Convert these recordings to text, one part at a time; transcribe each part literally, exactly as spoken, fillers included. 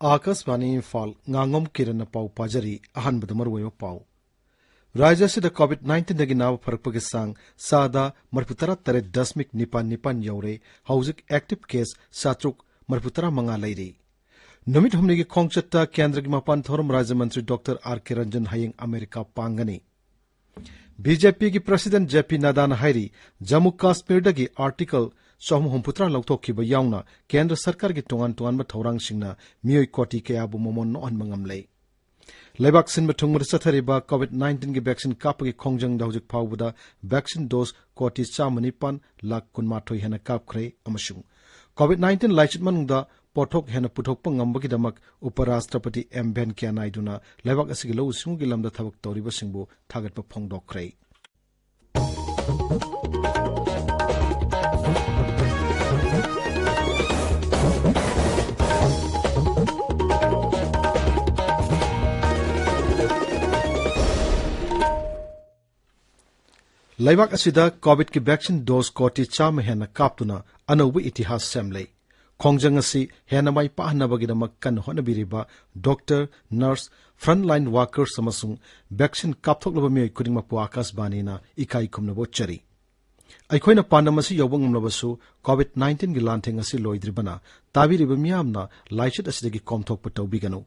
ꯑꯥꯀꯥꯁꯕꯥꯅꯤ ꯏꯝꯐꯥꯜ, ꯉꯥꯉꯣꯝ ꯀꯤꯔꯟꯅ ꯄꯥꯎ ꯄꯥꯖꯔꯤ꯫ ꯑꯍꯥꯟꯕꯗ ꯃꯔꯨꯑꯣꯏꯕ ꯄꯥꯎ꯫ ꯔꯥꯖ꯭ꯌ ꯑꯁꯤꯗ COVID nineteenꯗꯒꯤ ꯅꯥꯕ ꯐꯔꯛꯄꯒꯤ ꯆꯥꯡ ꯆꯥꯗ ꯃꯔꯤꯐꯨꯇꯔꯥ ꯇꯔꯦꯠ ꯗꯁꯃꯤꯛ ꯅꯤꯄꯥꯟ ꯅꯤꯄꯥꯟ ꯌꯧꯔꯦ꯫ ꯍꯧꯖꯤꯛ active case ꯆꯥꯇ꯭ꯔꯨꯛ ꯃꯔꯤꯐꯨꯇꯔꯥ ꯃꯉꯥ ꯂꯩꯔꯤ꯫ ꯅꯨꯃꯤꯠ ꯍꯨꯝꯅꯤꯒꯤ ꯈꯣꯡꯆꯠꯇ ꯀꯦꯟꯗ꯭ꯔꯒꯤ ꯃꯄꯥꯟ ꯊꯧꯔꯝ ꯔꯥꯖ꯭ꯌ ꯃꯟꯇ꯭ꯔꯤ ꯗꯣꯛꯇꯔ ꯑꯥꯔ ꯀꯦ ꯔꯟꯖꯟ ꯍꯌꯦꯡ ꯑꯃꯦꯔꯤꯀꯥ ꯄꯥꯡꯒꯅꯤ꯫ BJPꯒꯤ president JP ꯅꯗꯥꯅ ꯍꯥꯏꯔꯤ, ꯖꯝꯃꯨ ꯀꯥꯁꯃꯤꯔꯗꯒꯤ Article ꯆꯍꯨꯝ ꯍꯨꯝꯐꯨꯇꯔꯥ ꯂꯧꯊꯣꯛꯈꯤꯕ ꯌꯥꯎꯅ ꯀꯦꯟꯗ꯭ꯔ ꯁꯔꯀꯥꯔꯒꯤ ꯇꯣꯉꯥꯟ ꯇꯣꯉꯥꯟꯕ ꯊꯧꯔꯥꯡꯁꯤꯡꯅ ꯃꯤꯑꯣꯏ ꯀꯣꯇꯤ ꯀꯌꯥꯕꯨ ꯃꯃꯣꯟ ꯅꯣꯛꯍꯟꯕ ꯉꯝꯂꯦ꯫ ꯂꯩꯕꯥꯛ ꯁꯤꯟꯕ ꯊꯨꯡꯕꯗ ꯆꯠꯊꯔꯤꯕ COVID nineteenꯒꯤ vaccine ꯀꯥꯞꯄꯒꯤ ꯈꯣꯡꯖꯪꯗ ꯍꯧꯖꯤꯛ ꯐꯥꯎꯕꯗ vaccine dose ꯀꯣꯇꯤ ꯆꯥꯝꯃ ꯅꯤꯄꯥꯟ ꯂꯥꯈ ꯀꯨꯟꯃꯥꯊꯣꯏ ꯍꯦꯟꯅ ꯀꯥꯞꯈ꯭ꯔꯦ ꯑꯃꯁꯨꯡ COVID nineteen ꯂꯥꯏꯆꯠ ꯃꯅꯨꯡꯗ ꯄꯣꯠꯊꯣꯛ ꯍꯦꯟꯅ ꯄꯨꯊꯣꯛꯄ ꯉꯝꯕꯒꯤꯗꯃꯛ ꯎꯄ ꯔꯥꯁꯇ꯭ꯔꯄꯇꯤ ꯑꯦꯝ ꯚꯦꯟꯀꯌꯥ ꯅꯥꯏꯗꯨꯅ ꯂꯩꯕꯥꯛ ꯑꯁꯤꯒꯤ ꯂꯧꯎ ꯁꯤꯡꯎꯒꯤ ꯂꯝꯗ ꯊꯕꯛ ꯇꯧꯔꯤꯕꯁꯤꯡꯕꯨ ꯊꯥꯒꯠꯄ ꯐꯣꯡꯗꯣꯛꯈ꯭ꯔꯦ꯫ ꯂꯩꯕꯥꯛ ꯑꯁꯤꯗ COVIDꯀꯤ vaccine dose ꯀꯣꯇꯤ ꯆꯥꯝꯃ ꯍꯦꯟꯅ ꯀꯥꯞꯇꯨꯅ ꯑꯅꯧꯕ ꯏꯇꯤꯍꯥꯁ ꯁꯦꯝꯂꯦ꯫ ꯈꯣꯡꯖꯪ ꯑꯁꯤ ꯍꯦꯟꯅ ꯃꯥꯏ ꯄꯥꯛꯍꯟꯅꯕꯒꯤꯗꯃꯛ ꯀꯟꯅ ꯍꯣꯠꯅꯕꯤꯔꯤꯕ doctor, nurse, frontline workers ꯑꯃꯁꯨꯡ vaccine ꯀꯥꯞꯊꯣꯛꯂꯕ ꯃꯤꯑꯣꯏ ꯈꯨꯗꯤꯡꯃꯛꯄꯨ ꯑꯥꯀꯥꯁꯕꯥꯅꯤꯅ ꯏꯀꯥꯏ ꯈꯨꯝꯅꯕ ꯎꯠꯆꯔꯤ꯫ ꯑꯩꯈꯣꯏꯅ ꯄꯥꯟꯗꯝ ꯑꯁꯤ ꯌꯧꯕ ꯉꯝꯂꯕꯁꯨ, COVID nineteenꯒꯤ ꯂꯥꯟꯊꯦꯡ ꯑꯁꯤ ꯂꯣꯏꯗ꯭ꯔꯤꯕꯅ ꯇꯥꯕꯤꯔꯤꯕ ꯃꯤꯌꯥꯝꯅ ꯂꯥꯏꯆꯠ ꯑꯁꯤꯗꯒꯤ ꯀꯣꯝꯊꯣꯛꯄ ꯇꯧꯕꯤꯒꯅꯨ꯫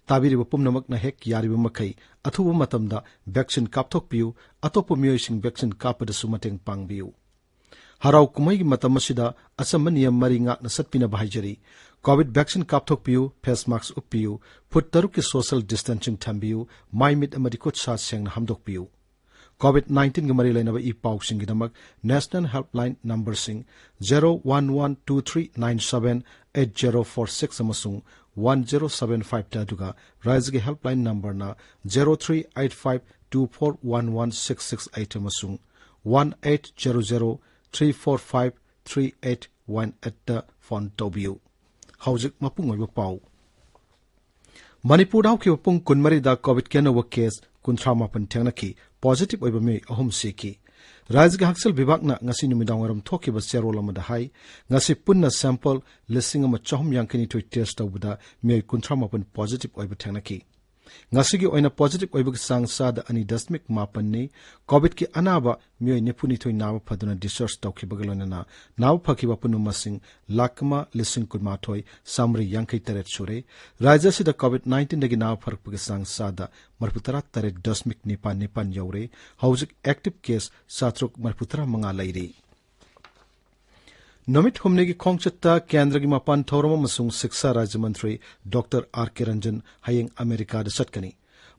ꯇꯥꯕꯤꯔꯤꯕ ꯄꯨꯝꯅꯃꯛꯅ ꯍꯦꯛ ꯌꯥꯔꯤꯕ ꯃꯈꯩ ꯑꯊꯨꯕ ꯃꯇꯝꯗ vaccine ꯀꯥꯞꯊꯣꯛꯄꯤꯌꯨ, ꯑꯇꯣꯞꯄ ꯃꯤꯑꯣꯏꯁꯤꯡ vaccine ꯀꯥꯞꯄꯗꯁꯨ ꯃꯇꯦꯡ ꯄꯥꯡꯕꯤꯌꯨ꯫ ꯍꯔꯥꯎ ꯀꯨꯝꯍꯩꯒꯤ ꯃꯇꯝ ꯑꯁꯤꯗ ꯑꯆꯝꯕ ꯅꯤꯌꯝ ꯃꯔꯤ ꯉꯥꯛꯅ ꯆꯠꯄꯤꯅꯕ ꯍꯥꯏꯖꯔꯤ꯫ COVID vaccine ꯀꯥꯞꯊꯣꯛꯄꯤꯌꯨ, face mask ꯎꯞꯄꯤꯌꯨ, ꯐꯨꯠ ꯇꯔꯨꯛꯀꯤ social distancing ꯊꯝꯕꯤꯌꯨ, ꯃꯥꯏ ꯃꯤꯠ ꯑꯃꯗꯤ ꯈꯨꯠ ꯁꯥ ꯁꯦꯡꯅ ꯍꯥꯝꯗꯣꯛꯄꯤꯌꯨ꯫ COVID nineteenꯒ ꯃꯔꯤ ꯂꯩꯅꯕ E ꯄꯥꯎꯁꯤꯡꯒꯤꯗꯃꯛ National Helpline numberꯁꯤꯡ zero one one two three nine seven eight zero four six ꯑꯃꯁꯨꯡ one zero seven five ꯇ, ꯑꯗꯨꯒ ꯔꯥꯖ꯭ꯌꯒꯤ helpline numberꯅ zero three eight five two four one one six six eight ꯑꯃꯁꯨꯡ one eight zero zero three four five three eight one eight ꯇ phone ꯇꯧꯕꯤꯌꯨ꯫ ꯍꯧꯖꯤꯛ ꯃꯄꯨꯡ ꯑꯣꯏꯕ ꯄꯥꯎ꯫ ꯃꯅꯤꯄꯨꯔꯗ ꯍꯧꯈꯤꯕ ꯄꯨꯡ ꯀꯨꯟꯃꯔꯤꯗ COVIDꯀꯤ ꯑꯅꯧꯕ case ꯀꯨꯟꯊ꯭ꯔꯥ ꯃꯥꯄꯟ ꯊꯦꯡꯅꯈꯤ꯫ Positive ꯑꯣꯏꯕ ꯃꯤꯑꯣꯏ ꯑꯍꯨꯝ ꯁꯤꯈꯤ꯫ ꯔꯥꯖ꯭ꯌꯒꯤ ꯍꯛꯁꯦꯜ ꯕꯤꯚꯥꯒꯅ ꯉꯁꯤ ꯅꯨꯃꯤꯗꯥꯡꯋꯥꯏꯔꯝ ꯊꯣꯛꯈꯤꯕ ꯆꯦꯔꯣꯜ ꯑꯃꯗ ꯍꯥꯏ, ꯉꯁꯤ ꯄꯨꯟꯅ ꯁꯦꯝꯄꯜ ꯂꯤꯁꯤꯡ ꯑꯃ ꯆꯍꯨꯝ ꯌꯥꯡꯈꯩꯅꯤꯊꯣꯏ ꯇꯦꯁ ꯇꯧꯕꯗ ꯃꯤꯑꯣꯏ ꯀꯨꯟꯊ꯭ꯔꯥ ꯃꯥꯄꯟ ꯄꯣꯖꯤꯇꯤꯚ ꯑꯣꯏꯕ ꯊꯦꯡꯅꯈꯤ꯫ ꯉꯁꯤꯒꯤ ꯑꯣꯏꯅ ꯄꯣꯖꯤꯇꯤꯚ ꯑꯣꯏꯕꯒꯤ ꯆꯥꯡ ꯆꯥꯗ ꯑꯅꯤ ꯗꯁꯃꯤꯛ ꯃꯥꯄꯟꯅꯤ꯫ ꯀꯣꯚꯤꯗꯀꯤ ꯑꯅꯥꯕ ꯃꯤꯑꯣꯏ ꯅꯤꯐꯨꯅꯤꯊꯣꯏ ꯅꯥꯕ ꯐꯗꯨꯅ ꯗꯤꯁꯆꯥꯔꯖ ꯇꯧꯈꯤꯕꯒ ꯂꯣꯏꯅꯅ ꯅꯥꯕ ꯐꯈꯤꯕ ꯑꯄꯨꯟꯕ ꯃꯁꯤꯡ ꯂꯥꯈ ꯑꯃ ꯂꯤꯁꯤꯡ ꯀꯨꯟꯃꯥꯊꯣꯏ ꯆꯥꯃꯔꯤ ꯌꯥꯡꯈꯩ ꯇꯔꯦꯠ ꯁꯨꯔꯦ꯫ ꯔꯥꯖ꯭ꯌ ꯑꯁꯤꯗ ꯀꯣꯚꯤꯗ ꯅꯥꯏꯟꯇꯤꯟꯗꯒꯤ ꯅꯥꯕ ꯐꯔꯛꯄꯒꯤ ꯆꯥꯡ ꯆꯥꯗ ꯃꯔꯤꯐꯨ ꯇꯔꯥ ꯇꯔꯦꯠ ꯗꯁꯃꯤꯛ ꯅꯤꯄꯥꯟ ꯅꯤꯄꯥꯟ ꯌꯧꯔꯦ꯫ ꯍꯧꯖꯤꯛ ꯑꯦꯛꯇꯤꯚ ꯀꯦꯁ ꯆꯥꯇ꯭ꯔꯨꯛ ꯃꯔꯤꯐꯨ ꯇꯔꯥ ꯃꯉꯥ ꯂꯩꯔꯤ꯫ ꯅꯨꯃꯤꯠ ꯍꯨꯝꯅꯤꯒꯤ ꯈꯣꯡꯆꯠꯇ ꯀꯦꯟꯗ꯭ꯔꯒꯤ ꯃꯄꯥꯟ ꯊꯧꯔꯝ ꯑꯃꯁꯨꯡ ꯁꯤꯛꯁꯥ ꯔꯥꯖ꯭ꯌ ꯃꯟꯇ꯭ꯔꯤ ꯗꯣꯛꯇꯔ ꯑꯥꯔ ꯀꯦ ꯔꯟꯖꯟ ꯍꯌꯦꯡ ꯑꯃꯦꯔꯤꯀꯥꯗ ꯆꯠꯀꯅꯤ꯫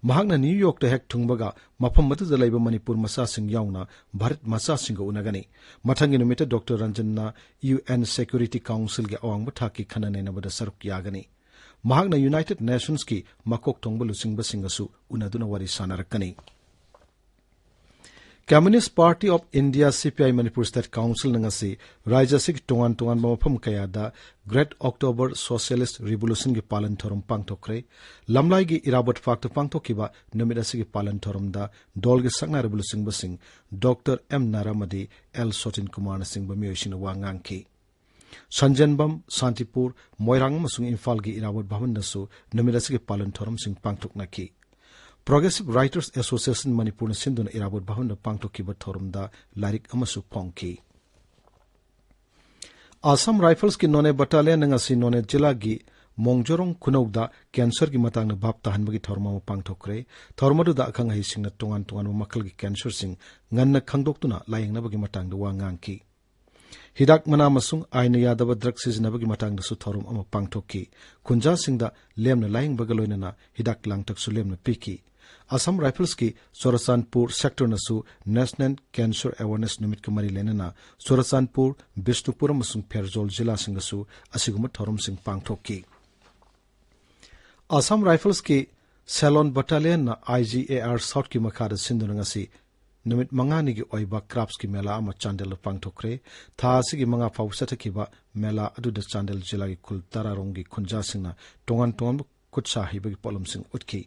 ꯃꯍꯥꯛꯅ ꯅ꯭ꯌꯨ ꯌꯣꯔꯛꯇ ꯍꯦꯛ ꯊꯨꯡꯕꯒ ꯃꯐꯝ ꯑꯗꯨꯗ ꯂꯩꯕ ꯃꯅꯤꯄꯨꯔ ꯃꯆꯥꯁꯤꯡ ꯌꯥꯎꯅ ꯚꯥꯔꯠ ꯃꯆꯥꯁꯤꯡꯒ ꯎꯅꯒꯅꯤ꯫ ꯃꯊꯪꯒꯤ ꯅꯨꯃꯤꯠꯇ ꯗꯣꯛꯇꯔ ꯔꯟꯖꯟꯅ ꯌꯨ ꯑꯦꯟ ꯁꯦꯀ꯭ꯌꯨꯔꯤꯇꯤ ꯀꯥꯎꯟꯁꯤꯜꯒꯤ ꯑꯋꯥꯡꯕ ꯊꯥꯛꯀꯤ ꯈꯟꯅ ꯅꯩꯅꯕꯗ ꯁꯔꯨꯛ ꯌꯥꯒꯅꯤ꯫ ꯃꯍꯥꯛꯅ ꯌꯨꯅꯥꯏꯇꯦꯗ ꯅꯦꯁꯟꯁꯀꯤ ꯃꯀꯣꯛ ꯊꯣꯡꯕ ꯂꯨꯆꯤꯡꯕꯁꯤꯡꯒꯁꯨ ꯎꯅꯗꯨꯅ ꯋꯥꯔꯤ ꯁꯥꯟꯅꯔꯛꯀꯅꯤ꯫ Communist Party of India, C P I, Manipur state ꯀꯥꯎꯟꯁꯤꯜꯅ ꯉꯁꯤ ꯔꯥꯖ꯭ꯌ ꯑꯁꯤꯒꯤ ꯇꯣꯉꯥꯟ ꯇꯣꯉꯥꯟꯕ ꯃꯐꯝ ꯀꯌꯥꯗ ꯒ꯭ꯔꯦꯠ ꯑꯣꯛꯇꯣꯕꯔ ꯁꯣꯁꯤꯌꯦꯂꯤꯁ꯭ꯠ ꯔꯤꯚꯣꯂꯨꯁꯟꯒꯤ ꯄꯥꯂꯟ ꯊꯧꯔꯝ ꯄꯥꯡꯊꯣꯛꯈ꯭ꯔꯦ꯫ ꯂꯝꯂꯥꯏꯒꯤ ꯏꯔꯥꯕꯣꯠ ꯄꯥꯔꯛꯇ ꯄꯥꯡꯊꯣꯛꯈꯤꯕ ꯅꯨꯃꯤꯠ ꯑꯁꯤꯒꯤ ꯄꯥꯂꯟ ꯊꯧꯔꯝꯗ ꯗꯣꯜꯒꯤ ꯁꯛꯅꯥꯏꯔꯕ ꯂꯨꯆꯤꯡꯕꯁꯤꯡ ꯗꯣꯛꯇꯔ ꯑꯦꯝ ꯅꯥꯔꯥ ꯑꯃꯗꯤ ꯑꯦꯜ ꯁꯣꯇꯤꯟ ꯀꯨꯃꯥꯔꯅꯆꯤꯡꯕ ꯃꯤꯑꯣꯏꯁꯤꯡꯅ ꯋꯥ ꯉꯥꯡꯈꯤ꯫ ꯁꯟꯖꯦꯟꯕꯝ, ꯁꯥꯟꯇꯤꯄꯨꯔ, ꯃꯣꯏꯔꯥꯡ ꯑꯃꯁꯨꯡ ꯏꯝꯐꯥꯜꯒꯤ ꯏꯔꯥꯕꯣꯠ ꯚꯕꯟꯗꯁꯨ ꯅꯨꯃꯤꯠ ꯑꯁꯤꯒꯤ ꯄꯥꯂꯟ ꯊꯧꯔꯝꯁꯤꯡ ꯄꯥꯡꯊꯣꯛꯅꯈꯤ꯫ Progressive Writers Association ꯃꯅꯤꯄꯨꯔꯅ ꯁꯤꯟꯗꯨꯅ ꯏꯔꯥꯕꯣꯠ ꯚꯕꯟꯗ ꯄꯥꯡꯊꯣꯛꯈꯤꯕ ꯊꯧꯔꯝꯗ ꯂꯥꯏꯔꯤꯛ ꯑꯃꯁꯨ ꯐꯣꯡꯈꯤ꯫ ꯑꯁꯥꯝ ꯔꯥꯏꯐꯜꯁꯀꯤ ꯅꯣꯅꯦ ꯕꯠꯇꯥꯂꯤꯌꯟꯅ ꯉꯁꯤ ꯅꯣꯅꯦ ꯖꯤꯂꯥꯒꯤ ꯃꯣꯡꯖꯣꯔꯣꯡ ꯈꯨꯅꯧꯗ ꯀꯦꯟꯁꯔꯒꯤ ꯃꯇꯥꯡꯗ ꯚꯥꯞ ꯇꯥꯍꯟꯕꯒꯤ ꯊꯧꯔꯝ ꯑꯃ ꯄꯥꯡꯊꯣꯛꯈ꯭ꯔꯦ꯫ ꯊꯧꯔꯝ ꯑꯗꯨꯗ ꯑꯈꯪ ꯑꯍꯩꯁꯤꯡꯅ ꯇꯣꯉꯥꯟ ꯇꯣꯉꯥꯟꯕ ꯃꯈꯜꯒꯤ ꯀꯦꯟꯁꯔꯁꯤꯡ ꯉꯟꯅ ꯈꯪꯗꯣꯛꯇꯨꯅ ꯂꯥꯌꯦꯡꯅꯕꯒꯤ ꯃꯇꯥꯡꯗ ꯋꯥ ꯉꯥꯡꯈꯤ꯫ ꯍꯤꯗꯥꯛ ꯃꯅꯥ ꯑꯃꯁꯨꯡ ꯑꯥꯏꯟꯅ ꯌꯥꯗꯕ ꯗ꯭ꯔꯒ ꯁꯤꯖꯤꯟꯅꯕꯒꯤ ꯃꯇꯥꯡꯗꯁꯨ ꯊꯧꯔꯝ ꯑꯃ ꯄꯥꯡꯊꯣꯛꯈꯤ꯫ ꯈꯨꯟꯖꯥꯁꯤꯡꯗ ꯂꯦꯝꯅ ꯂꯥꯌꯦꯡꯕꯒ ꯂꯣꯏꯅꯅ ꯍꯤꯗꯥꯛ ꯂꯥꯡꯊꯛꯁꯨ ꯂꯦꯝꯅ ꯄꯤꯈꯤ꯫ ꯑꯁꯥꯝ ꯔꯥꯏꯐꯜꯁꯀꯤ ꯆꯨꯔꯆꯥꯟꯄꯨꯔ ꯁꯦꯛꯇꯔꯅꯁꯨ ꯅꯦꯁꯅꯦꯜ ꯀꯦꯟꯁꯔ ꯑꯦꯋꯥꯔꯅꯦꯁ ꯅꯨꯃꯤꯠꯀ ꯃꯔꯤ ꯂꯩꯅꯅ ꯆꯨꯔꯆꯥꯟꯄꯨꯔ, ꯕꯤꯁꯅꯨꯄꯨꯔ ꯑꯃꯁꯨꯡ ꯐꯦꯔꯖꯣꯜ ꯖꯤꯂꯥꯁꯤꯡꯗꯁꯨ ꯑꯁꯤꯒꯨꯝꯕ ꯊꯧꯔꯝꯁꯤꯡ ꯄꯥꯡꯊꯣꯛꯈꯤ꯫ ꯑꯁꯥꯝ ꯔꯥꯏꯐꯜꯁꯀꯤ ꯁꯦꯂꯣꯟ ꯕꯠꯇꯥꯂꯤꯌꯟꯅ ꯑꯥꯏ ꯖꯤ ꯑꯦ ꯑꯥꯔ ꯁꯥꯎꯠꯀꯤ ꯃꯈꯥꯗ ꯁꯤꯟꯗꯨꯅ ꯉꯁꯤ ꯅꯨꯃꯤꯠ ꯃꯉꯥꯅꯤꯒꯤ ꯑꯣꯏꯕ ꯀ꯭ꯔꯥꯐꯠꯁꯀꯤ ꯃꯦꯂꯥ ꯑꯃ ꯆꯥꯟꯗꯦꯜꯗ ꯄꯥꯡꯊꯣꯛꯈ꯭ꯔꯦ꯫ ꯊꯥ ꯑꯁꯤꯒꯤ ꯃꯉꯥ ꯐꯥꯎꯕ ꯆꯠꯊꯈꯤꯕ ꯃꯦꯂꯥ ꯑꯗꯨꯗ ꯆꯥꯟꯗꯦꯜ ꯖꯤꯂꯥꯒꯤ ꯈꯨꯜ ꯇꯔꯥꯔꯣꯝꯒꯤ ꯈꯨꯟꯖꯥꯁꯤꯡꯅ ꯇꯣꯉꯥꯟ ꯇꯣꯉꯥꯟꯕ ꯈꯨꯠꯁꯥ ꯍꯩꯕꯒꯤ ꯄꯣꯠꯂꯝꯁꯤꯡ ꯎꯠꯈꯤ꯫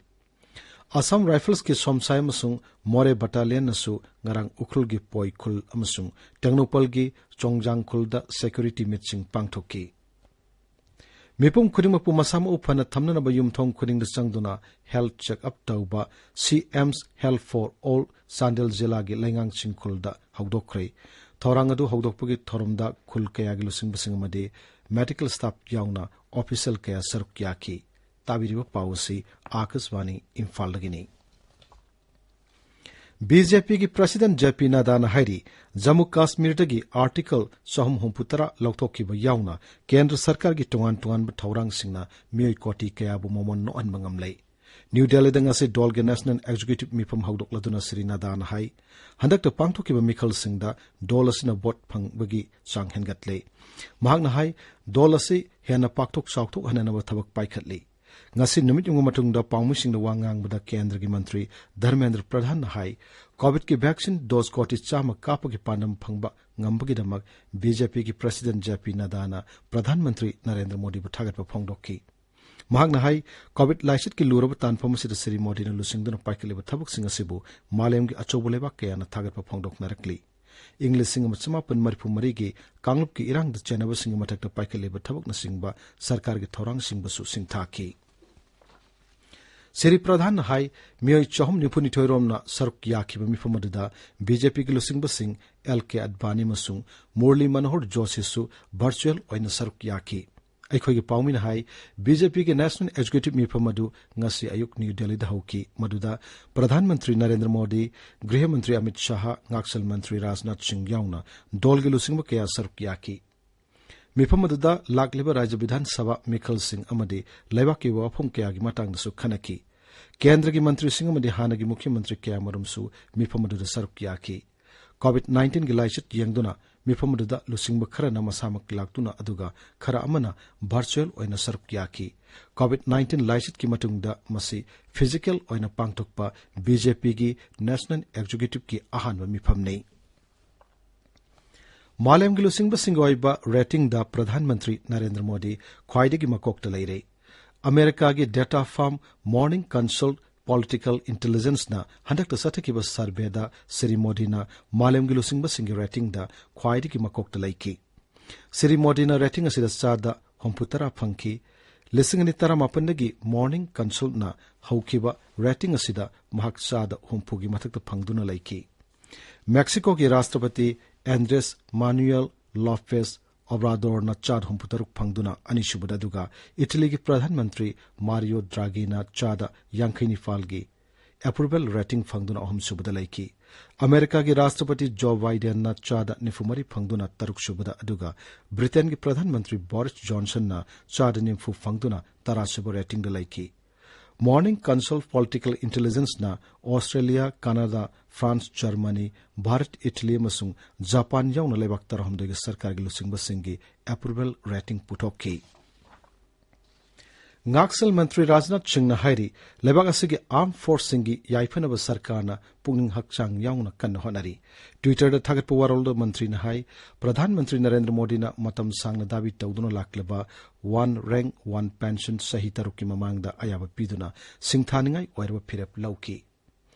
ꯑꯁꯥꯝ ꯔꯥꯏꯐꯜꯁꯀꯤ ꯁꯣꯝꯁꯥꯏ ꯑꯃꯁꯨꯡ ꯃꯣꯔꯦ ꯕꯠꯇꯥꯂꯤꯌꯟꯅꯁꯨ ꯉꯔꯥꯡ ꯎꯈ꯭ꯔꯨꯜꯒꯤ ꯄꯣꯏ ꯈꯨꯜ ꯑꯃꯁꯨꯡ ꯇꯦꯡꯅꯧꯄꯜꯒꯤ ꯆꯣꯡꯖꯥꯡ ꯈꯨꯜꯗ ꯁꯦꯀ꯭ꯌꯨꯔꯤꯇꯤ ꯃꯤꯠꯁꯤꯡ ꯄꯥꯡꯊꯣꯛꯈꯤ꯫ ꯃꯤꯄꯨꯝ ꯈꯨꯗꯤꯡꯃꯛꯄꯨ ꯃꯁꯥ ꯃꯎ ꯐꯅ ꯊꯝꯅꯅꯕ ꯌꯨꯝꯊꯣꯡ ꯈꯨꯗꯤꯡꯗ ꯆꯪꯗꯨꯅ ꯍꯦꯜꯊ ꯆꯦꯛꯑꯞ ꯇꯧꯕ C M's health for all Chandel ꯖꯤꯂꯥꯒꯤ ꯂꯩꯉꯥꯡꯁꯤꯡ ꯈꯨꯜꯗ ꯍꯧꯗꯣꯛꯈ꯭ꯔꯦ꯫ ꯊꯧꯔꯥꯡ ꯑꯗꯨ ꯍꯧꯗꯣꯛꯄꯒꯤ ꯊꯧꯔꯝꯗ ꯈꯨꯜ ꯀꯌꯥꯒꯤ ꯂꯨꯆꯤꯡꯕꯁꯤꯡ ꯑꯃꯗꯤ ꯃꯦꯗꯤꯀꯦꯜ ꯁ꯭ꯇꯥꯐ ꯌꯥꯎꯅ ꯑꯣꯐꯤꯁꯤꯌꯦꯜ ꯀꯌꯥ ꯁꯔꯨꯛ ꯌꯥꯈꯤ꯫ ꯇꯥꯕꯤꯔꯤꯕ ꯄꯥꯎ ꯑꯁꯤ ꯑꯥꯀꯥꯁꯕꯥꯅꯤ ꯏꯝꯐꯥꯜꯗꯒꯤꯅꯤ꯫ ꯕꯤ ꯖꯦ ꯄꯤꯒꯤ ꯄ꯭ꯔꯁꯤꯗꯦꯟꯠ ꯖꯦ ꯄꯤ ꯅꯗꯥꯅ ꯍꯥꯏꯔꯤ, ꯖꯝꯃꯨ ꯀꯥꯁꯃꯤꯔꯗꯒꯤ ꯑꯥꯔꯇꯤꯀꯜ ꯆꯍꯨꯝ ꯍꯨꯝꯐꯨ ꯇꯔꯥ ꯂꯧꯊꯣꯛꯈꯤꯕ ꯌꯥꯎꯅ ꯀꯦꯟꯗ꯭ꯔ ꯁꯔꯀꯥꯔꯒꯤ ꯇꯣꯉꯥꯟ ꯇꯣꯉꯥꯟꯕ ꯊꯧꯔꯥꯡꯁꯤꯡꯅ ꯃꯤꯑꯣꯏ ꯀꯣꯇꯤ ꯀꯌꯥꯕꯨ ꯃꯃꯣꯟ ꯅꯣꯛꯍꯟꯕ ꯉꯝꯂꯦ꯫ ꯅ꯭ꯌꯨ ꯗꯦꯜꯂꯤꯗ ꯉꯁꯤ ꯗꯣꯜꯒꯤ ꯅꯦꯁꯅꯦꯜ ꯑꯦꯛꯖꯤꯀ꯭ꯌꯨꯇꯤꯚ ꯃꯤꯐꯝ ꯍꯧꯗꯣꯛꯂꯗꯨꯅ ꯁ꯭ꯔꯤ ꯅꯗꯥꯅ ꯍꯥꯏ, ꯍꯟꯗꯛꯇ ꯄꯥꯡꯊꯣꯛꯈꯤꯕ ꯃꯤꯈꯜꯁꯤꯡꯗ ꯗꯣꯜ ꯑꯁꯤꯅ ꯚꯣꯠ ꯐꯪꯕꯒꯤ ꯆꯥꯡ ꯍꯦꯟꯒꯠꯂꯦ꯫ ꯃꯍꯥꯛꯅ ꯍꯥꯏ, ꯗꯣꯜ ꯑꯁꯤ ꯍꯦꯟꯅ ꯄꯥꯛꯊꯣꯛ ꯆꯥꯎꯊꯣꯛꯍꯟꯅꯅꯕ ꯊꯕꯛ ꯄꯥꯏꯈꯠꯂꯤ꯫ ꯉꯁꯤ ꯅꯨꯃꯤꯠ ꯌꯨꯡꯕ ꯃꯇꯨꯡꯗ ꯄꯥꯎꯃꯤꯁꯤꯡꯗ ꯋꯥ ꯉꯥꯡꯕꯗ ꯀꯦꯟꯗ꯭ꯔꯒꯤ ꯃꯟꯇ꯭ꯔꯤ ꯙꯔꯃꯦꯟꯗ꯭ꯔ ꯄ꯭ꯔꯙꯥꯟꯅ ꯍꯥꯏ, ꯀꯣꯚꯤꯗꯀꯤ ꯚꯦꯛꯁꯤꯟ ꯗꯣꯁ ꯀꯣꯇꯤ ꯆꯥꯝꯃ ꯀꯥꯞꯄꯒꯤ ꯄꯥꯟꯗꯝ ꯐꯪꯕ ꯉꯝꯕꯒꯤꯗꯃꯛ ꯕꯤ ꯖꯦ ꯄꯤꯒꯤ ꯄ꯭ꯔꯁꯤꯗꯦꯟꯠ ꯖꯦ ꯄꯤ ꯅꯗꯥꯅ ꯄ꯭ꯔꯙꯥꯟ ꯃꯟꯇ꯭ꯔꯤ ꯅꯔꯦꯟꯗ꯭ꯔ ꯃꯣꯗꯤꯕꯨ ꯊꯥꯒꯠꯄ ꯐꯣꯡꯗꯣꯛꯈꯤ꯫ ꯃꯍꯥꯛꯅ ꯍꯥꯏ, ꯀꯣꯚꯤꯗ ꯂꯥꯏꯆꯠꯀꯤ ꯂꯨꯔꯕ ꯇꯥꯟꯐꯝ ꯑꯁꯤꯗ ꯁ꯭ꯔꯤ ꯃꯣꯗꯤꯅ ꯂꯨꯆꯤꯡꯗꯨꯅ ꯄꯥꯏꯈꯠꯂꯤꯕ ꯊꯕꯛꯁꯤꯡ ꯑꯁꯤꯕꯨ ꯃꯥꯂꯦꯝꯒꯤ ꯑꯆꯧꯕ ꯂꯩꯕꯥꯛ ꯀꯌꯥꯅ ꯊꯥꯒꯠꯄ ꯐꯣꯡꯗꯣꯛꯅꯔꯛꯂꯤ꯫ ꯏꯪ ꯂꯤꯁꯤꯡ ꯑꯃ ꯆꯃꯥꯄꯟ ꯃꯔꯤꯐꯨ ꯃꯔꯤꯒꯤ ꯀꯥꯡꯂꯨꯞꯀꯤ ꯏꯔꯥꯡꯗ ꯆꯦꯟꯅꯕꯁꯤꯡꯒꯤ ꯃꯊꯛꯇ ꯄꯥꯏꯈꯠꯂꯤꯕ ꯊꯕꯛꯅꯆꯤꯡꯕ ꯁꯔꯀꯥꯔꯒꯤ ꯊꯧꯔꯥꯡꯁꯤꯡꯕꯨꯁꯨ ꯁꯤꯡꯊꯥꯈꯤ꯫ ꯁ꯭ꯔꯤ ꯄ꯭ꯔꯙꯥꯟꯅ ꯍꯥꯏ, ꯃꯤꯑꯣꯏ ꯆꯍꯨꯝ ꯅꯤꯐꯨ ꯅꯤꯊꯣꯏ ꯔꯣꯝꯅ ꯁꯔꯨꯛ ꯌꯥꯈꯤꯕ ꯃꯤꯐꯝ ꯑꯗꯨꯗ ꯕꯤ ꯖꯦ ꯄꯤꯒꯤ ꯂꯨꯆꯤꯡꯕꯁꯤꯡ ꯑꯦꯜ ꯀꯦ ꯑꯗꯚꯥꯅꯤ ꯑꯃꯁꯨꯡ ꯃꯨꯔꯂꯤ ꯃꯅꯣꯍꯔ ꯖꯣꯁꯤꯁꯨ ꯚꯔꯆꯨꯑꯦꯜ ꯑꯣꯏꯅ ꯁꯔꯨꯛ ꯌꯥꯈꯤ꯫ ꯑꯩꯈꯣꯏꯒꯤ ꯄꯥꯎꯃꯤꯅ ꯍꯥꯏ, ꯕꯤ ꯖꯦ ꯄꯤꯒꯤ ꯅꯦꯁꯅꯦꯜ ꯑꯦꯛꯖꯤꯀ꯭ꯌꯨꯇꯤꯚ ꯃꯤꯐꯝ ꯑꯗꯨ ꯉꯁꯤ ꯑꯌꯨꯛ ꯅ꯭ꯌꯨ ꯗꯦꯜꯂꯤꯗ ꯍꯧꯈꯤ꯫ ꯃꯗꯨꯗ ꯄ꯭ꯔꯙꯥꯟ ꯃꯟꯇ꯭ꯔꯤ ꯅꯔꯦꯟꯗ꯭ꯔ ꯃꯣꯗꯤ, ꯒ꯭ꯔꯤꯍ ꯃꯟꯇ꯭ꯔꯤ ꯑꯃꯤꯠ ꯁꯥꯍ, ꯉꯥꯛꯁꯦꯜ ꯃꯟꯇ꯭ꯔꯤ ꯔꯥꯖꯅꯥꯊ ꯁꯤꯡ ꯌꯥꯎꯅ ꯗꯣꯜꯒꯤ ꯂꯨꯆꯤꯡꯕ ꯀꯌꯥ ꯁꯔꯨꯛ ꯌꯥꯈꯤ꯫ ꯃꯤꯐꯝ ꯑꯗꯨꯗ ꯂꯥꯛꯂꯤꯕ ꯔꯥꯖ꯭ꯌ ꯕꯤꯙꯥꯟ ꯁꯚꯥ ꯃꯤꯈꯜꯁꯤꯡ ꯑꯃꯗꯤ ꯂꯩꯕꯥꯛꯀꯤ ꯋꯥꯐꯝ ꯀꯌꯥꯒꯤ ꯃꯇꯥꯡꯗꯁꯨ ꯈꯟꯅꯈꯤ꯫ ꯀꯦꯟꯗ꯭ꯔꯒꯤ ꯃꯟꯇ꯭ꯔꯤꯁꯤꯡ ꯑꯃꯗꯤ ꯍꯥꯟꯅꯒꯤ ꯃꯨꯈ꯭ꯌ ꯃꯟꯇ꯭ꯔꯤ ꯀꯌꯥꯃꯔꯨꯝꯁꯨ ꯃꯤꯐꯝ ꯑꯗꯨꯗ ꯁꯔꯨꯛ ꯌꯥꯈꯤ꯫ ꯀꯣꯚꯤꯗ ꯅꯥꯏꯟꯇꯤꯟꯒꯤ ꯂꯥꯏꯆꯠ ꯌꯦꯡꯗꯨꯅ ꯃꯤꯐꯝ ꯑꯗꯨꯗ ꯂꯨꯆꯤꯡꯕ ꯈꯔꯅ ꯃꯁꯥꯃꯛ ꯂꯥꯛꯇꯨꯅ ꯑꯗꯨꯒ ꯈꯔ ꯑꯃꯅ ꯚꯔꯆꯨꯑꯦꯜ ꯑꯣꯏꯅ ꯁꯔꯨꯛ ꯌꯥꯈꯤ꯫ ꯀꯣꯚꯤꯗ ꯅꯥꯏꯟꯇꯤꯟ ꯂꯥꯏꯆꯠꯀꯤ ꯃꯇꯨꯡꯗ ꯃꯁꯤ ꯐꯤꯖꯤꯀꯦꯜ ꯑꯣꯏꯅ ꯄꯥꯡꯊꯣꯛꯄ ꯕꯤ ꯖꯦ ꯄꯤꯒꯤ ꯅꯦꯁꯅꯦꯜ ꯑꯦꯛꯖꯤꯀ꯭ꯌꯨꯇꯤꯚꯀꯤ ꯑꯍꯥꯟꯕ ꯃꯤꯐꯝꯅꯤ꯫ ꯃꯥꯂꯦꯝꯒꯤ ꯂꯨꯆꯤꯡꯕꯁꯤꯡꯒꯤ ꯑꯣꯏꯕ ꯔꯦꯇꯤꯡꯗ ꯄ꯭ꯔꯙꯥꯟ ꯃꯟꯇ꯭ꯔꯤ ꯅꯔꯦꯟꯗ꯭ꯔ ꯃꯣꯗꯤ ꯈ꯭ꯋꯥꯏꯗꯒꯤ ꯃꯀꯣꯛꯇ ꯂꯩꯔꯦ꯫ ꯑꯃꯦꯔꯤꯀꯥꯒꯤ data farm morning consult Political Intelligenceꯅ ꯍꯟꯗꯛꯇ ꯆꯠꯊꯈꯤꯕ ꯁꯔꯚꯦꯗ ꯁ꯭ꯔꯤ ꯃꯣꯗꯤꯅ ꯃꯥꯂꯦꯝꯒꯤ ꯂꯨꯆꯤꯡꯕꯁꯤꯡꯒꯤ ꯔꯦꯇꯤꯡꯗ ꯈ꯭ꯋꯥꯏꯗꯒꯤ ꯃꯀꯣꯛꯇ ꯂꯩꯈꯤ꯫ ꯁ꯭ꯔꯤ ꯃꯣꯗꯤꯅ ꯔꯦꯇꯤꯡ ꯑꯁꯤꯗ ꯆꯥꯗ ꯍꯨꯝꯐꯨꯇꯔꯥ ꯐꯪꯈꯤ꯫ ꯂꯤꯁꯤꯡ ꯑꯅꯤ ꯇꯔꯥꯃꯥꯄꯟꯗꯒꯤ Morning Consultꯅ ꯍꯧꯈꯤꯕ ꯔꯦꯇꯤꯡ ꯑꯁꯤꯗ ꯃꯍꯥꯛ ꯆꯥꯗ ꯍꯨꯝꯐꯨꯒꯤ ꯃꯊꯛꯇ ꯐꯪꯗꯨꯅ ꯂꯩꯈꯤ꯫ ꯃꯦꯛꯁꯤꯀꯣꯒꯤ ꯔꯥꯁꯇ꯭ꯔꯄꯇꯤ ꯑꯦꯟꯗ꯭ꯔꯦꯁ ꯃꯥꯅꯨꯌꯦꯜ ꯂꯣꯄꯦꯁ ꯑꯣꯕ꯭ꯔꯥꯗꯣꯔꯅ ꯆꯥꯗ ꯍꯨꯝꯐꯨꯇꯔꯨꯛ ꯐꯪꯗꯨꯅ ꯑꯅꯤꯁꯨꯕꯗ, ꯑꯗꯨꯒ ꯏꯇꯂꯤꯒꯤ ꯄ꯭ꯔꯙꯥꯟ ꯃꯟꯇ꯭ꯔꯤ ꯃꯥꯔꯤꯌꯣ ꯗ꯭ꯔꯥꯒꯤꯅ ꯆꯥꯗ ꯌꯥꯡꯈꯩ ꯅꯤꯄꯥꯜꯒꯤ ꯑꯦꯄ꯭ꯔꯨꯚꯦꯜ ꯔꯦꯇꯤꯡ ꯐꯪꯗꯨꯅ ꯑꯍꯨꯝꯁꯨꯕꯗ ꯂꯩꯈꯤ꯫ ꯑꯃꯦꯔꯤꯀꯥꯒꯤ ꯔꯥꯁꯇ꯭ꯔꯄꯇꯤ ꯖꯣ ꯕꯥꯏꯗꯦꯟꯅ ꯆꯥꯗ ꯅꯤꯐꯨ ꯃꯔꯤ ꯐꯪꯗꯨꯅ ꯇꯔꯨꯛꯁꯨꯕꯗ, ꯑꯗꯨꯒ ꯕ꯭ꯔꯤꯇꯦꯟꯒꯤ ꯄ꯭ꯔꯙꯥꯟ ꯃꯟꯇ꯭ꯔꯤ ꯕꯣꯔꯤꯁ ꯖꯣꯟꯁꯟꯅ ꯆꯥꯗ ꯅꯤꯐꯨ ꯐꯪꯗꯨꯅ ꯇꯔꯥꯁꯨꯕ ꯔꯦꯇꯤꯡꯗ ꯂꯩꯈꯤ꯫ Morning Consult Political Intelligenceꯅ ꯑꯣꯁꯇ꯭ꯔꯦꯂꯤꯌꯥ, ꯀꯅꯥꯗꯥ, ꯐ꯭ꯔꯥꯟꯁ, ꯖꯔꯃꯅꯤ, ꯚꯥꯔꯠ, ꯏꯇꯂꯤ ꯑꯃꯁꯨꯡ ꯖꯄꯥꯟ ꯌꯥꯎꯅ ꯂꯩꯕꯥꯛ ꯇꯔꯥꯍꯨꯝꯗꯣꯏꯒꯤ ꯁꯔꯀꯥꯔꯒꯤ ꯂꯨꯆꯤꯡꯕꯁꯤꯡꯒꯤ ꯑꯦꯄ꯭ꯔꯨꯚꯦꯜ ꯔꯦꯇꯤꯡ ꯄꯨꯊꯣꯛꯈꯤ꯫ ꯉꯥꯛꯁꯦꯜ ꯃꯟꯇ꯭ꯔꯤ ꯔꯥꯖꯅꯥꯊ ꯁꯤꯡꯅ ꯍꯥꯏꯔꯤ, ꯂꯩꯕꯥꯛ ꯑꯁꯤꯒꯤ ꯑꯥꯔꯝ ꯐꯣꯔꯁꯁꯤꯡꯒꯤ ꯌꯥꯏꯐꯅꯕ ꯁꯔꯀꯥꯔꯅ ꯄꯨꯛꯅꯤꯡ ꯍꯛꯆꯥꯡ ꯌꯥꯎꯅ ꯀꯟꯅ ꯍꯣꯠꯅꯔꯤ꯫ ꯇ꯭ꯋꯤꯇꯔꯗ ꯊꯥꯒꯠꯄ ꯋꯥꯔꯣꯜꯗ ꯃꯟꯇ꯭ꯔꯤꯅ ꯍꯥꯏ, ꯄ꯭ꯔꯙꯥꯟ ꯃꯟꯇ꯭ꯔꯤ ꯅꯔꯦꯟꯗ꯭ꯔ ꯃꯣꯗꯤꯅ ꯃꯇꯝ ꯁꯥꯡꯅ ꯗꯥꯕꯤ ꯇꯧꯗꯨꯅ ꯂꯥꯛꯂꯕ One Rank One Pension ꯆꯍꯤ ꯇꯔꯨꯛꯀꯤ ꯃꯃꯥꯡꯗ ꯑꯌꯥꯕ ꯄꯤꯗꯨꯅ ꯁꯤꯡꯊꯥꯅꯤꯡꯉꯥꯏ ꯑꯣꯏꯔꯕ ꯐꯤꯔꯦꯞ ꯂꯧꯈꯤ꯫